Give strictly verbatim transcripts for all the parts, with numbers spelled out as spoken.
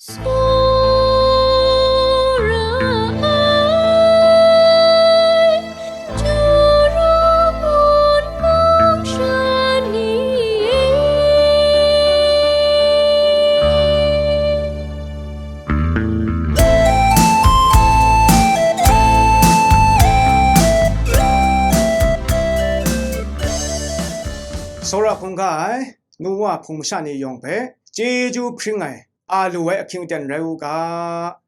Tsawra ai, Juru ngun mung shan ni e. Tsawra hkungga ai, nu wa hpung masha ni yawng hpe chyeju hpring ai, a lu ai ahkying aten rai u ga.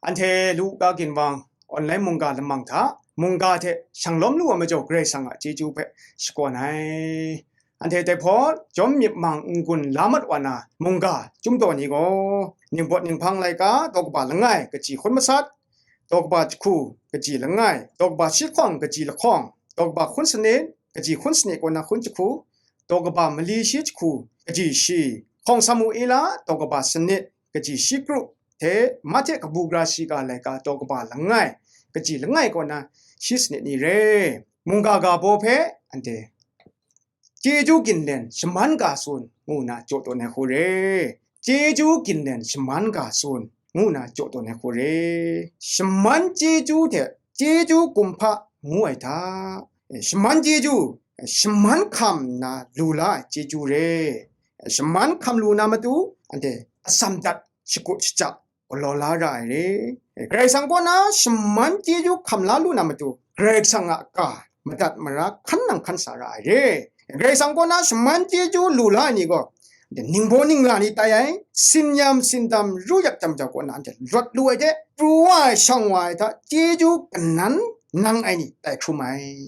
Anhte Luka ginwang online mungga lamang hta mungga hte shanglawm lu ai majaw Karai Kasang a chyeju hpe shakawn ai. Anhte dai hpawt, chyawm myit mang n-gun la mat wa na mungga chyum daw ni gaw, Ningpawt Ninghpang laika daw kaba langai kaji hkun masat, daw kaba jahku kaji langai, daw kaba shi hkawng kaji lahkawng, daw kaba hkun sanit kaji hkun sanit kaw na hkun jahku, daw kaba mali shi jahku kaji shi, hkawng Samuela daw kaba sanit kaji shi kru hte Mahte kabu gara shiga laika daw kaba langai kaji langai kaw na shi sanit ni re. Mungga ga baw hpe anhte chyeju ginlen shaman ga tsun ngu na jaw tawn ai hku re. Chyeju ginlen shaman ga tsun ngu na jaw tawn ai hku re. Shaman chyeju hte chyeju kumhpa ngu ai hta, shaman chyeju, shaman hkam nna lu la ai chyeju re. Shaman hkam lu na matu, anhte atsam dat shakut shaja galaw la ra ai re. Karai Kasang kaw na shaman chyeju hkam la lu na matu, Karai Kasang a ga madat mara hkan nang hkan sa ra ai re. Karai Kasang kaw na shaman chyeju lu la ai ni gaw, ningbaw ningla ni tai ai, sinyam sindam ru yak jam jau kaw na anhte lawt lu ai hte, pru wa ai shang wa ai hta chyeju kanan nang ai ni tai hkrum ai.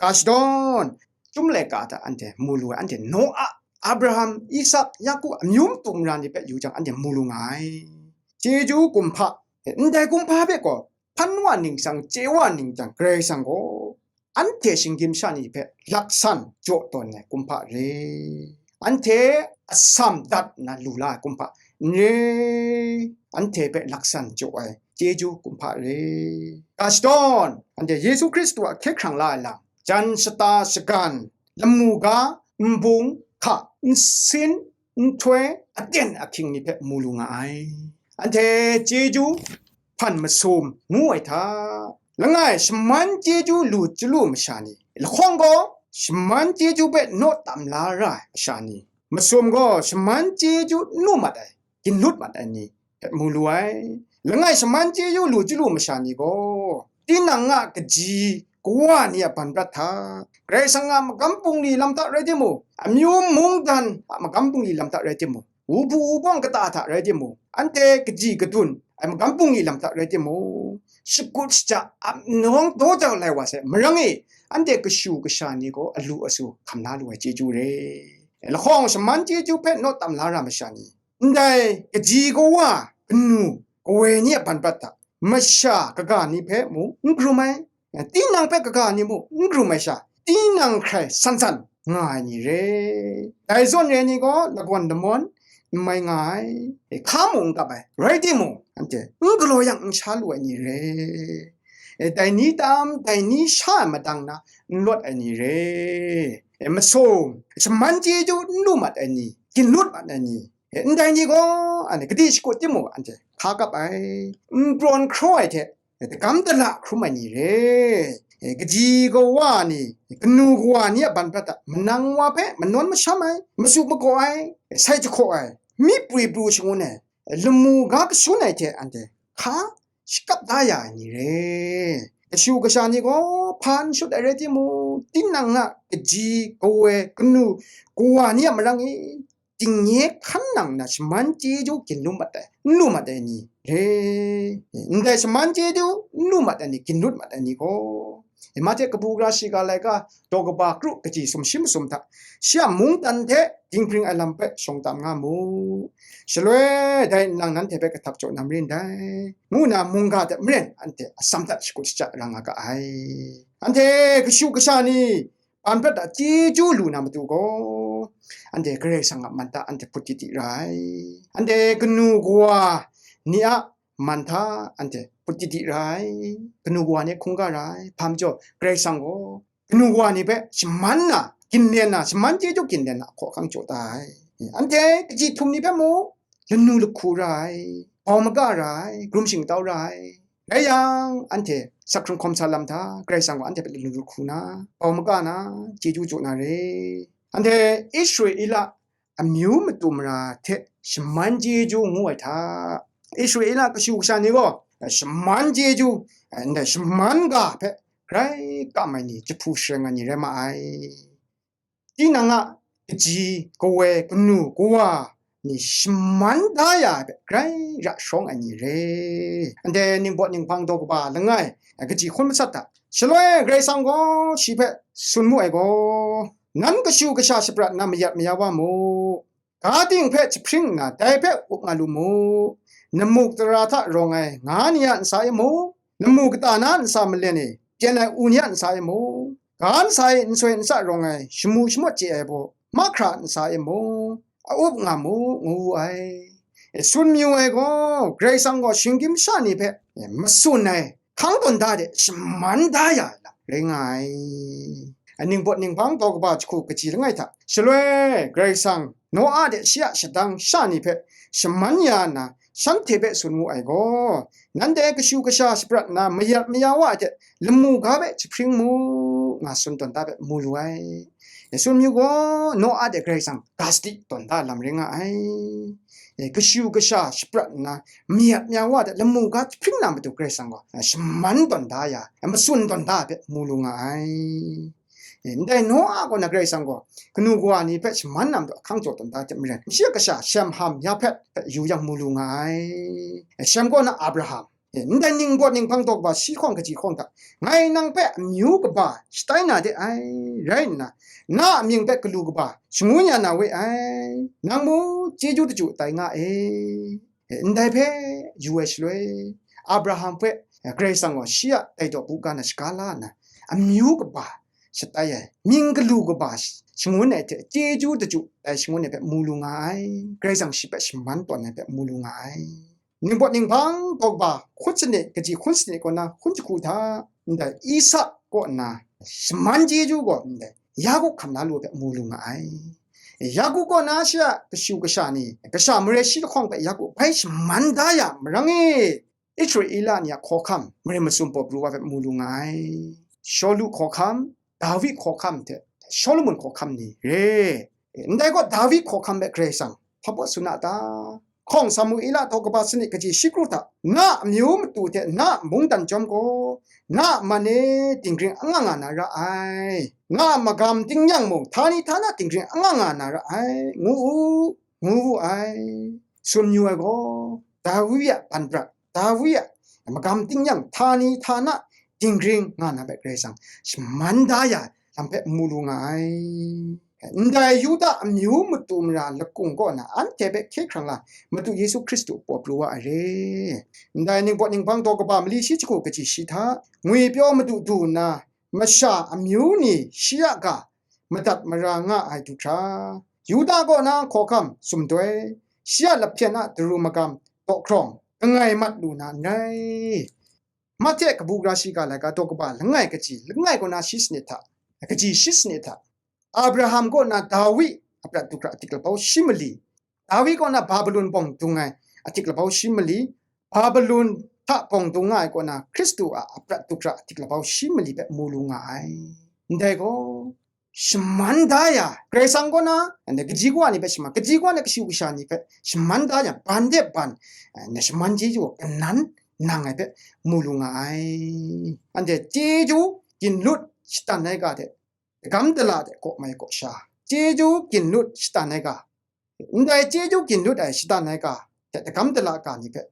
Ga shadawn, Chyum laika hta anhte mu lu ai, anhte Noa, Abraham, Isak, Yaku amyu matu mara ni hpe yu jang, anhte mu lu nga ai. Chyeju kumhpa, ndai kumhpa hpe gaw hpan wa ning jang, chye wa ning jang, Karai Kasang gaw anhte shinggyim sha ni hpe laksan jaw tawn ai kumhpa re. Anhte atsam dat nna lu la ai kumhpa n re, anhte hpe laksan jaw ai chyeju kumhpa re. Ga shadawn, anhte Yesu Hkristu a hkye hkrang la ai lam, jan shata shagan, lamu ga, nbung, hka, nsin, nhtoi, aten ahkying ni hpe mu lu nga ai. Anhte chyeju hpan masum ngu ai hta, langai shaman chyeju lu chyalu masha ni, lahkawng gaw shaman chyeju hpe naw tam la ra ai masha ni, masum gaw shaman chyeju n lu mat ai, ginlut mat ai ni hpe mu lu ai. Langai shaman chyeju lu chyalu masha ni gaw, tinang a kaji kawa ni a ban prat hta, Karai Kasang a magam bungli lam hta rai timung, amyu mungdan a magam bungli lam hta rai timung, wuhpu wubawng kata hta rai timung, anhte kaji kadun ai magam bungli lam hta rai timung, shakut shaja ap nawng daw jau lai wa sai, marang e, anhte kashu kasha ni gaw alu asu hkam la lu ai chyeju re. Lahkawng shaman chyeju hpe naw tam la ra masha ni, ndai kaji kawa, kanu kawoi ni a ban prat hta, masha kaga ni hpe mung n hkrum ai, tinang hpe kaga ni mung n hkrum ai sha, tinang hkrai san san nga ai ni re. Dai zawn re ai ni gaw lagawn lamawn n mai nga ai, hka mung n kap ai, rai timung, anhte n galaw yang n sha lu ai ni re. Dai ni tam, dai ni sha ai madang na n lawt ai ni re. Masum, shaman chyeju n lu mat ai ni, ginlut mat ai ni, ndai ni gaw, anhte gade shakut timung, anhte hka kap ai, n prawn hkraw ai hte, dagam dala hkrum ai ni re. Kaji kawa ni, kanu kawa ni a ban prat hta, manang wa hpe manawn masham ai, masu magaw ai, sai jahkaw ai, myi prwi pru shangun ai, lamu ga kashun ai hte anhte hka shakap da ya ai ni re. Kashu kasha ni gaw hpa n shut ai rai timung, tinang a kaji kawoi kanu kawa ni a marang e, dingnye hkan nang na shaman chyeju ginlut mat ai, n lu mat ai ni re. Ndai shaman chyeju n lu mat ai ni, ginlut mat ai ni gaw, Mahte kabu gara shiga laika daw kaba kru kaji sumshi masum hta, shi a mungdan hte dinghpring ai lam hpe shawng tam nga mu. Shaloi dai nlang nanhte hpe kahtap jaw na marin dai, ngu na mungga hte maren anhte atsam hta shakut shaja ra nga ga ai. Anhte kashu kasha ni ban prat a chyeju lu na matu gaw, anhte Karai Kasang a man hta anhte hput di di ra ai. Anhte kanu kawa ni a man hta anhte hput di di ra ai. Kanu kawa ni hkungga ra ai. Hpa majaw, Karai Kasang gaw kanu kawa ni hpe shaman na, ginlen na, shaman chyeju ginlen na, ahkaw ahkang jaw da ai. Anhte kaji htum ni hpe mung lanu lahku ra ai. bau maga ra ai, grum shingtau ra ai. Rai yang, anhte sak hkrung hkawm sa lam hta, Karai Kasang gaw anhte hpe lanu hku na, bau maga na, chyeju jaw na re. Anhte Israela amyu matu mara hte shaman chyeju ngu ai hta, Israela kashu kasha ni gaw shaman chyeju, ndai shaman ga hpe grai kam ai ni, jahpu shareng ai ni rai ma ai. Tinang a kaji, kawoi, kanu, kawa ni shaman da ya ai hpe grai ra shawng ai ni re. Ndai ningbaw ninghpang daw kaba langai, kaji hkun masat hta, shaloi Karai Kasang gaw shi hpe tsun mu ai gaw, nan kashu kasha shaprat nna mayat maya wa mu, ga ting hpe jahpring nna dai hpe up nga lu mu. Namu katara hta rawng ai nga ni a ntsa e mung, namu kata na ntsa malen e pyen ai u ni a ntsa e mung, ga ntsa e nsoi ntsa rawng ai shamu shamawt chye ai baw mahkra ntsa e mung, a up nga mu, ngu wu ai. E, tsun mayu ai gaw, Karai Kasang gaw shinggyim sha ni hpe, e, matsun ai, hkang tawn da de shaman da ya ai lam rai nga ai. Aning bawt ninghpang daw kaba jahku kaji langai hta, shaloi Karai Kasang Noa de shi a shadang sha ni hpe shaman ya nna, shanhte hpe tsun wu ai gaw, nanhte kashu kasha shaprat nna mayat maya wa ai hte lamu ga hpe jahpring mu, nga tsun tawn da hpe mu lu ai. E, tsun mayu gaw, Noa de Karai Kasang ga sadi tawn da lam rai nga ai. E, kashu kasha shaprat nna, mayat maya wa hte lamu ga jahpring na matu Karai Kasang gaw, e, shaman tawn da ya, e, matsun tawn da hpe mu lu nga ai. E, ndai Noa kaw na Karai Kasang gaw, kanu kawa ni hpe shaman na matu ahkang jaw tawn da hte maren, shi a kasha Shem, Ham, Yahpet hpe yu yang mu lu nga ai. E, Shem kaw na Abraham, e, ndai ning bawt ninghpang daw kaba shi hkawng kaji hkawng hta, ngai nang hpe amyu kaba shatai na de ai, rai nna, na a mying hpe galu kaba shangun ya na we ai, nang mung chyeju daju tai nga e. E, ndai hpe yu ai shaloi, Abraham hpe, e, Karai Kasang gaw shi a dai daw bu ga na shaga la nna, amyu kaba shatai ai, mying galu kaba sh-, shangun ai hte chyeju daju tai shangun ai hpe mu lu nga ai, Karai Kasang shi hpe shaman tawn ai hpe mu lu nga ai. Ning bawt ninghpang daw kaba hkun sanit, kaji hkun sanit kaw na hkun jahku hta, ndai Isak kaw nna shaman chyeju gaw ndai Yaku hkam la lu ai hpe mu lu nga ai. Yaku kaw na shi a kashu kasha ni, kasha mare shi lahkawng hpe Yaku bai shaman da ya marang e, Israela ni a hkawhkam mare masum paw pru wa hpe mu lu nga ai. Shawlu hkawhkam, Dawi hkawhkam hte Shawlumon hkawhkam ni re. Ndai gaw Dawi hkawhkam hpe Karai Kasang hpa baw tsun a ta? Hkawng Samuela daw kaba sanit kaji shi kru hta, na amyu matu hte na mungdan chyawm gaw, na a man e dinggring anga nga na ra ai, na a magam tingnyang mung htani htana dinggring anga nga na ra ai, ngu u, ngu wu ai. Tsun yu ai gaw, Dawi a ban prat, Dawi a magam tingnyang htani htana dinggring nga na hpe Karai Kasang shaman da ya ai lam hpe mu lu nga ai. Ndai Yuda amyu matu mara lakung kaw na anhte hpe hkye hkrang la Madu Yesu Hkristu paw pru wa ai re. Ndai ning bawt ninghpang daw kaba mali shi jahku kaji shi hta, ngwipyaw madu du nna, masha amyu ni shi a ga madat mara nga ai du hkra, Yuda kaw na hkawhkam sumdoi, shi a lahpyen a daru magam daw hkrawng, kangai mat lu na n rai. Mahte kabu gara shiga laika daw kaba langai kaji langai kaw na shi sanit hta, kaji shi sanit hta, Abraham kaw na Dawi a prat du hkra atik labau shi mali, Dawi kaw na Babilon bawng dung ai atik labau shi mali, Babilon hta bawng dung nga ai kaw na Hkristu a aprat du hkra atik labau shi mali hpe mu lu nga ai. Ndai gaw, shaman da ya, Karai Kasang kaw na, anhte kaji kawa ni hpe shaman, kaji kawa na kashu kasha ni hpe shaman da ya, ban de ban, eh, na shaman chyeju kanan nang ai hpe mu lu nga ai. Anhte chyeju ginlut shatan ai ga hte, dagam dala hte kaw mai kaw sha, chyeju ginlut shatan ai ga, ndai chyeju ginlut ai shatan ai ga hte dagam dala ga ni hpe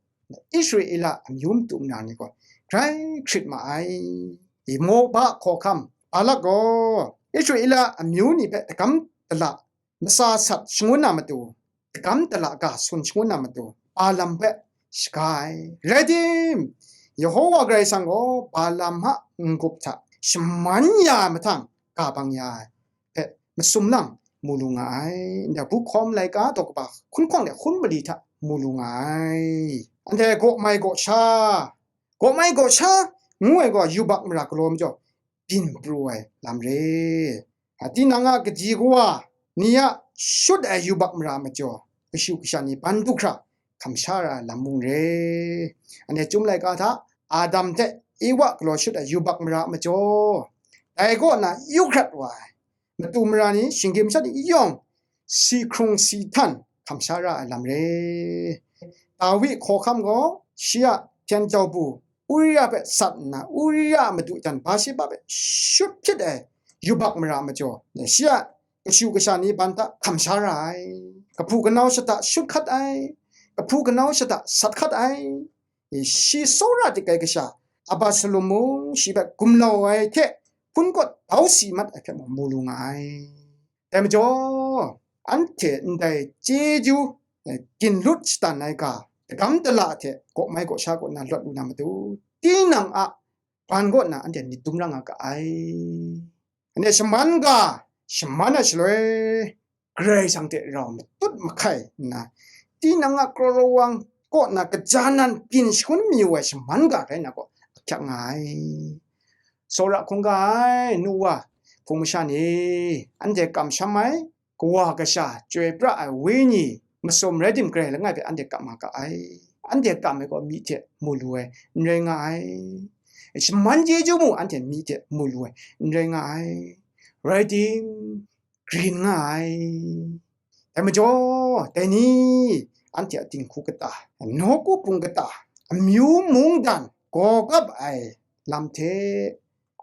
Israela amyu matu mara ni gaw grai hkrit ma ai. I Moba hkawhkam Balak gaw Israela amyu ni hpe dagam dala masa sat shangun na matu, dagam dala ga sun shangun na matu, Balaam hpe shaga ai. Rai tim, Yehowa Karai Kasang gaw Balaam a n-gup hta shaman ya ai mahtang, ga bang ya ai hpe masum lang mu lu nga ai. Ndai bu hkawm laika daw kaba hkun hkawng de hkun mali hta mu lu nga ai. Anhte gaw mai gaw sha, gaw mai gaw sha ngu ai gaw yubak mara galaw majaw byin pru ai lam re. A, tinang a kaji kawa ni a shut ai yubak mara majaw, kashu kasha ni ban du hkra, hkam sha ra ai lam mung re. Anhte Chyum laika hta Adam hte Ewa galaw shut ai yubak mara a majaw, dai kaw na yu hkrat wa ai matu mara ni, shinggyim masha ni yawng si hkrung si htan hkam sha ra ai lam re. Dawi hkawhkam gaw shi a hpyen jau bu Uria hpe sat nna, Uria a madu jan Bathsheba hpe shut hpyit ai yubak mara a majaw, shi a kashu kasha ni ban hta hkam sha ra ai, kahpu kanau shata shut hkat ai, kahpu kanau shata sat hkat ai, shi tsawra dik ai kasha Absalom mung shi hpe gumlau ai hte hpun kawt bau si mat ai hpe mung mu lu nga ai. Dai majaw, anhte ndai chyeju, eh, ginlut shadan ai ga, dagam dala hte gaw mai gaw sha kaw na lawt lu na matu, tinang a ban kaw na anhte myit dum ra nga ga ai. Anhte shaman ga, shaman ai shaloi, Karai Kasang hte rau matut mahkai nna, tinang a kraw rawang kaw na kaja nan byin shangun mayu ai shaman ga rai na gaw, ahkyak nga ai. Tsawra hkungga ai nu wa, hpung masha ni, anhte kamsham ai, kawa kasha, chyoi pra ai wenyi, masum rai tim, Karai langai hpe anhte kam nga ga ai. Anhte kam ai gaw myi hte mu lu ai, n rai nga ai. Shaman chyeju mung anhte myi hte mu lu ai, n rai nga ai. Rai tim, grin nga ai. Dai majaw, dai ni, anhte a dinghku kata, nawku hpung kata, amyu mungdan gaw kap ai lam hte,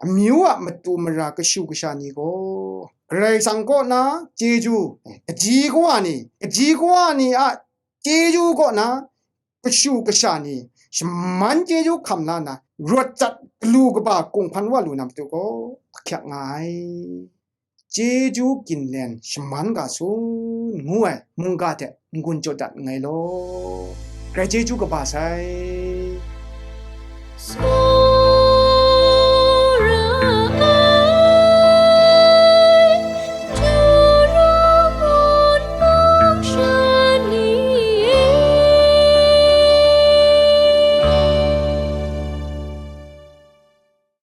amyu a matu mara kashu kasha ni gaw, Karai Kasang kaw na chyeju, kaji kawa ni, kaji kawa ni a chyeju kaw na kashu kasha ni, shaman chyeju hkam la na, rawt jat galu kaba kunghpan wa lu na matu gaw, ahkyak nga ai. Chyeju ginlen shaman ga sun ngu ai mungga hte n-gun jaw dat nngai law. Grai chyeju kaba sai.